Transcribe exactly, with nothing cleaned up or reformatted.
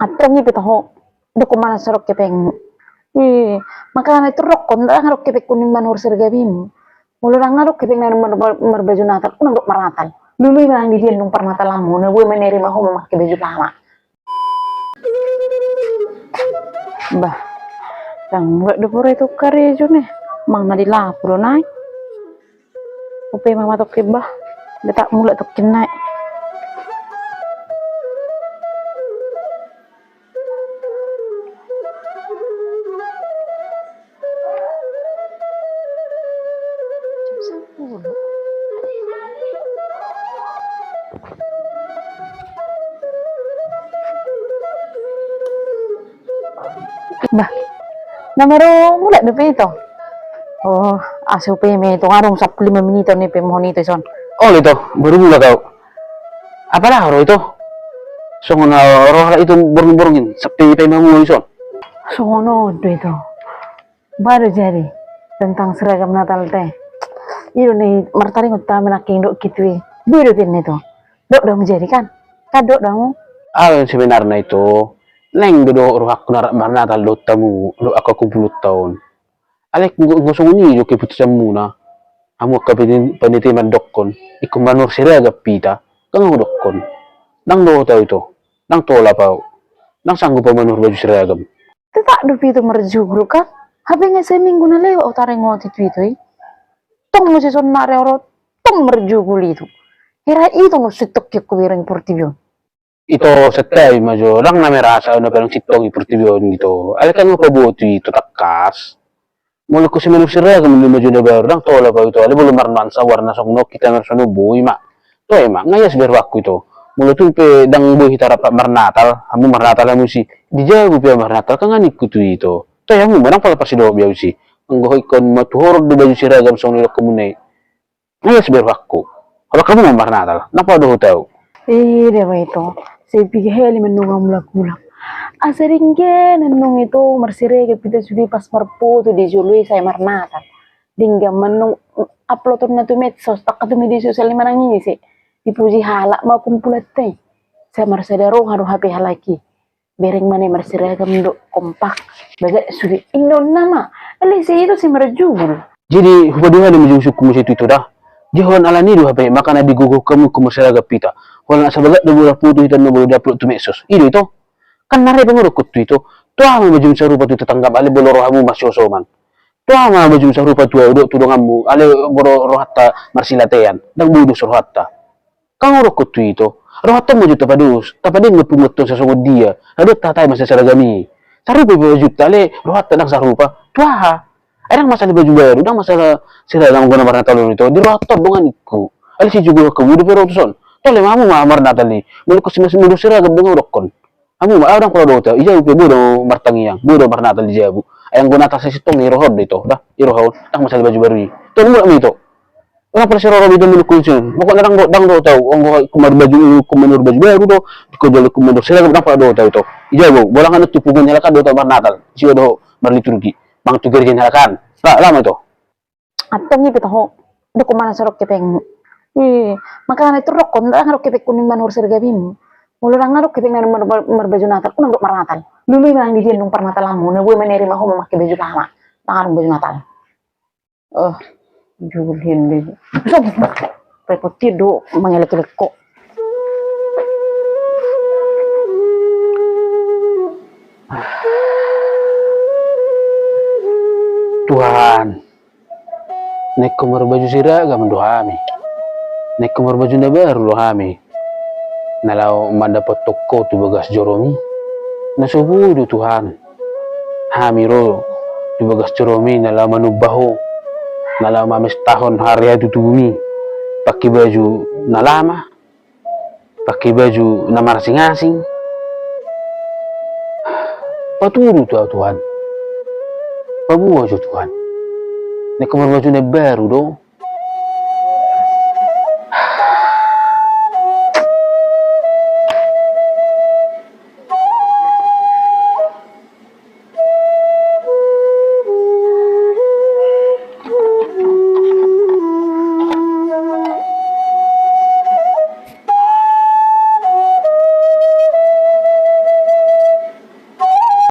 Antong i pe toho, dokkon ma na so adong hepengmu. Ih, makana i tu dokkon, ndang adong hepengku naeng manursi ragabimu. Molo ndang adong hepeng naeng mar-, mar-, marbaju Natal, unang dok marnatal. Lului ma nang di dia nung parnatalanmu, na boi ma na i rima ho mamakai baju lama. Bah, ndang mulak dope ro i tu karejo ne. Manang na di lapo do nai. Upe ma matokkin bah, ndang mulak tokkin nai. Bah, na maro mulak dope ito. Oh, asa upe ma ito, adong sampulu lima menit on i pe mohon ito ison. Olo ito, baru mulak au. Apala ro ito? Songon na ro halak ito borngin-borngin, sampe paima hamu ison. Songon on do ito. Bah do jadi, tentang seragam Natal te. I do na i martaringot hami nangkin dok kitu i. Boi do ninna ito. Dok do hamu jadi kan? Kan dok do hamu? Au sebenarna ito, naeng do dohot rohangku na rap marnatal dohot hamu, dohot angka parpudi on. Alai anggo, anggo songon i jo keputusanmuna, hamu angka panitia mandokkon, ingkon manursi ragam hita, ndang au dokkon. Ndang dohot au ito, ndang tolap au, ndang sanggup au manursi baju seragam. Tetap dope ito marjugul kan? Hape nga seminggu na lewat au taringot ito i. Tong muse sonari au ro, tong marjugul ito. Hera ito na sintong hian hubereng portibi on. Ito santabi ma jo, ndang na merasa au na paling sintong i portibi on ito. Alai kan nga paboto ito tangkas. Molo ingkon simanursi ragam do maju na baru, ndang tolap au ito, alai molo marnuansa warna songon on hita marsonon boi ma. Toe ma, nga ias be rohangku ito. Molo tung pe ndang boi hita rap marnatal, hamu marnatal hamu si, di jabu pe au marnatal, kan nga ningku tu ito. Toe hamu ma, ndang pola parsidohot be au si. Anggo ingkon ma tu horong do baju seragam songon na nidokmuna i. Nga ias be rohangku. Holan hamu ma marnatal, ndang pola dohot au. Ih, deba ito. Sai piga hali ma nunga mulak-mulak. Asa denggan nunga ito marseragam hita sude pas marfoto di jolo i sai marnatal. Denggan ma nunga uploadon na tu medsos, angka tu media sosial i manang ise. Dipuji halak ma kumpulanta i. Sai marsada roha do hape halak i. Bereng ma na i marseragam do kompak. Bagas sude inonna ma. Alai sai ito sai marjugul. Jadi hupaduahali ma jo usungku muse tu ito da. Jadi holan alani do hape makana digogohon hamu ingkon marseragam hita. Holan asa bagas do molo foto hita na molo diupload tu medsos. I do ito. Kan na re pe nga dokkon tu ito. Tu aha ma bajum sarupa tu tetangga, alai molo rohamu marsiosoman. Tu aha ma bajum sarupa tu au dohot tu donganmu, alai molo rohanta marsilatean. Ndang boi dos rohanta. Kan nga dokkon tu ito, rohanta ma jo tapados, tapadenggan punguanta on sasongon dia, na dohot hata i mansai seragam i. Sarupa pe bajunta, alai rohanta ndang sarupa, tu aha? Ai ndang masalah baju baru, ndang masalah seragam anggo na marnatal on ito, di rohanta on do nga ningku. Alai sijugo hamu dope ro tuson, tole ma hamu ma marnatal i, molo ingkon simanursi ragam do nga dokkon. Hamu ma, au ndang pola dohot au, i jabu pe boi do martangiang, boi do marnatal di jabu. Ai anggo Natal sasintongna i roha on do ito, da, i roha on, ndang masalah baju baru i. Tong mulak ma ito. Ndang pola siroro be ito manungkun sian. Pokokna ndang do, ndang dohot au. Anggo ingkon marbaju, ingkon manursi baju baru do. Ingkon jolo ingkon manursi seragam, ndang pola dohot au ito. I jabu, bolangan tu pogu ni halak an dohot au marnatal. Sian dohot marliturgi. Mangan tu gereja ni halak an. Lah, lah ma ito. Antong i pe toho. Dokkon ma na so adong hepengmu. Ih, makana i tu dokkon, ndang adong hepengku naeng manursi ragabimu. Molo ndang adong hepeng naeng mar-, mar-, marbaju Natal, unang dok marnatal. Lului ma nang di dia nung parnatalanmu, na boi ma na i rima ho mamakai baju lama. Ndang adong baju Natal. Oh, jugul hian be. Repot hian do mangelek-elek ho. Tuhan, naeng ho marbaju seragam do hami. Naeng ho marbaju na baru do hami. Na laho mandapothon ho tu bagas joromi. Na so boi do Tuhan. Hami ro tu bagas joromi na laho manumba ho. Na laho mamestahon hari hatutubomi. Pakai baju na lama. Pakai baju na marasing-asing. Patudu tu au Tuhan. Paboa jo Tuhan. Naeng ho marbaju na baru do.